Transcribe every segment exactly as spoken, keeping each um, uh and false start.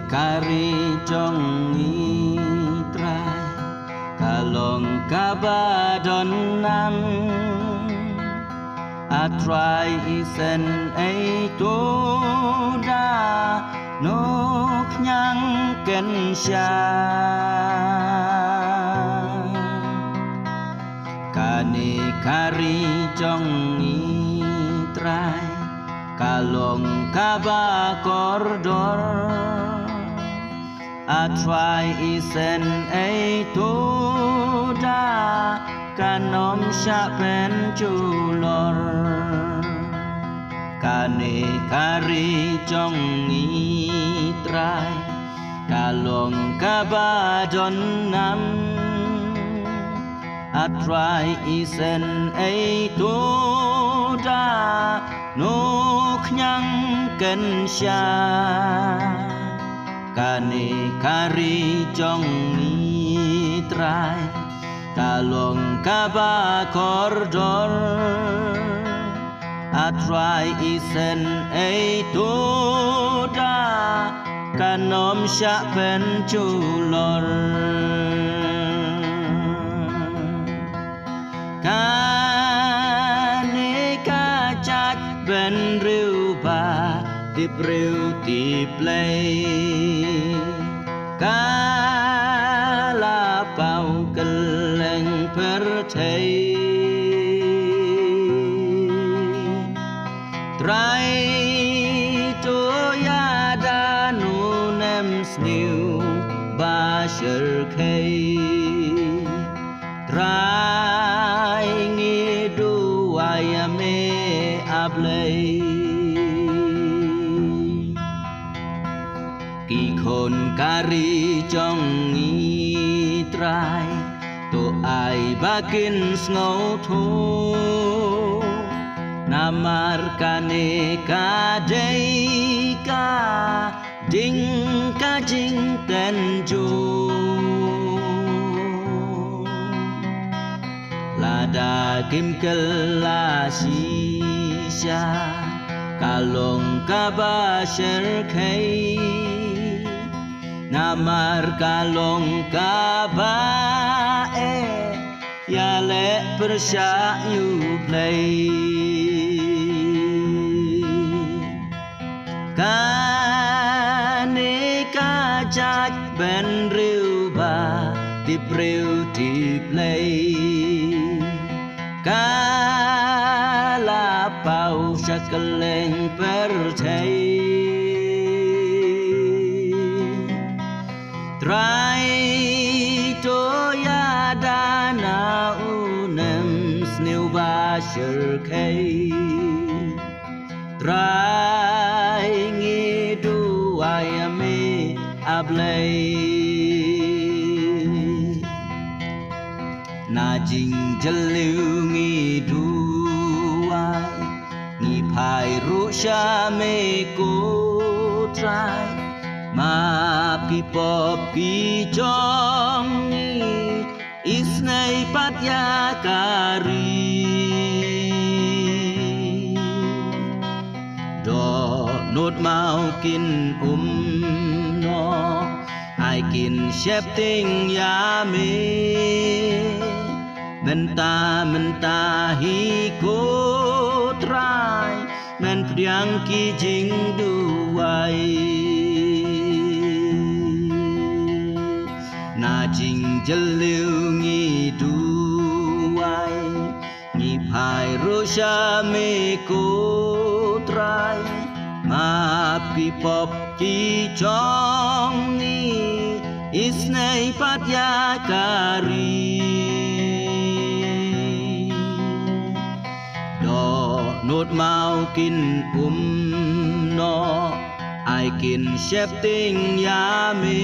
Ka ri jong ngi Trai, ka long kaba don nam. A Trai, isynei to da nongkhñiang kynsha. Kane ka ri jong ngi Trai, ka long kaba kordor. A Trai, isynei to da kan ym shah pynjulor. Kane ka ri jong ngi Trai, ka long kaba don nam. A Trai, isynei to da nongkhñiang kynsha. Kane ka ri jong ngi Trai, ka long kaba kordor. A Trai, isynei to da kan ym shah pynjulor. Kane ka jaitbynriew ba tip briew tip Blei, ka la paw kylleng pyrthei. Trai, to ïada, un ym sniew ba shyrkhei. Trai, ngi duwai ïa me, A Blei. Ki khun ka ri jong ngi Trai, to ai ba kin sngewthuh. Namar kane ka dei ka ding ka jingtynjuh. Lada kim kylla shisha, ka long kaba shyrkhei. Namar ka long kaba eh, ïaleh pyrshah ïa U Blei. Kane ka jaitbynriew ba tip briew tip Blei, ka la paw sha kylleng pyrthei. Trai, to ïada, un ym sniew ba shyrkhei. Trai, ngi duwai ïa me, A Blei. Na jingjylliew ngi duwai, ngi phai ruh sha me ko Trai. Map ki pop ki jong ngi, isynei pat ïa ka ri. Dohnud maw kin um noh, ai kin sheptieng ïa me. Mynta mynta hi ko Trai, men pdiang ki jingduwai. Na jingjylliew ngi duwai, ngi phai ruh sha me ko Trai. Map ki pop ki jong ngi, isynei pat ïa ka ri. Dohnud maw kin um noh, ai kin sheptieng ïa me.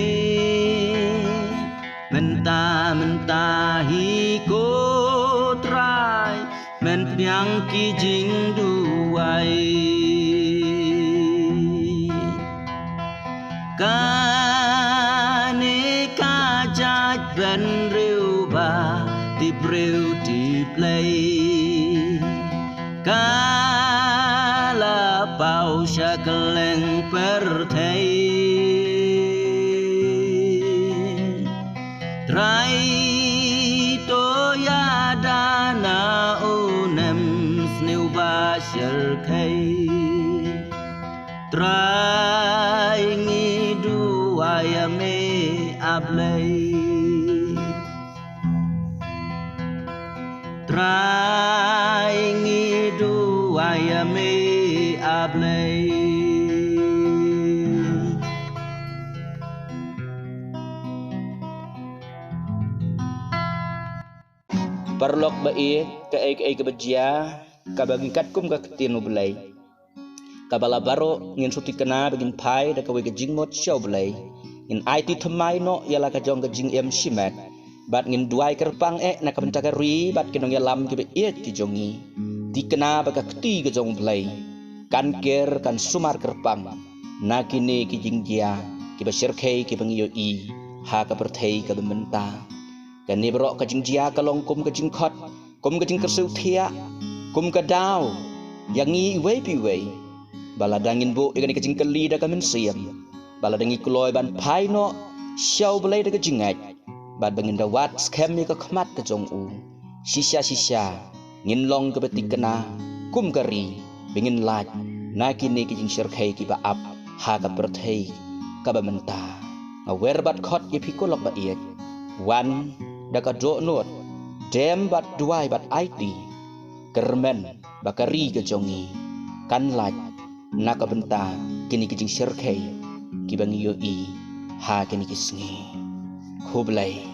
Mynta mynta hi ko Trai, men pdiang ki jingduwai. Kane ka jaitbynriew ba tip briew tip Blei, ka la paw sha kylleng pyrthei. Blei. Trai ngi duwai ïa me A Blei. Paralok ba ïeit, kaei kaei kaba jia, kaba ngi katkum ka ktien U Blei, kaba la baroh ngin shu thikna ba ngin phai da kawei ka jingmut sha U Blei. Ngin aiti thymmai noh ïa la ka jong ka jingim shimet, bad ngin duwai kyrpang eh na ka bynta ka ri bad ki nongïalam kiba ïeit ki jong ngi. Thikna ba ka kti ka jong U Blei kan ker, kan sumar kyrpang na kine ki jingjia kiba shyrkhei kiba ngi ïohi ha ka pyrthei kaba mynta. Kane baroh ka jingjia ka long kum ka jingkhot, kum ka jingkyrsiew thiah, kum ka daw ïa ngi iwei pa iwei, ba lada ngin buh ïa kane ka jingkylli da ka mynsiem, ba lada ngi kloi ban phai noh sha U Blei da ka jingngeit, bad ba ngin da wad skhem ïa ka khmat ka jong u, shisha shisha ngin long kaba thikna kum ka ri, ba ngin lait na kine ki jingshyrkhei kiba ap ha ka pyrthei kaba mynta. Nga wer bad khot ïa phi ko lok ba ïeit, wan da ka dohnud, dem bad duwai bad aiti, kyrmen ba ka ri ka jong ngi kan lait na ka bynta kine ki jingshyrkhei kiba ngi ïohi ha kine ki sngi. Khublei.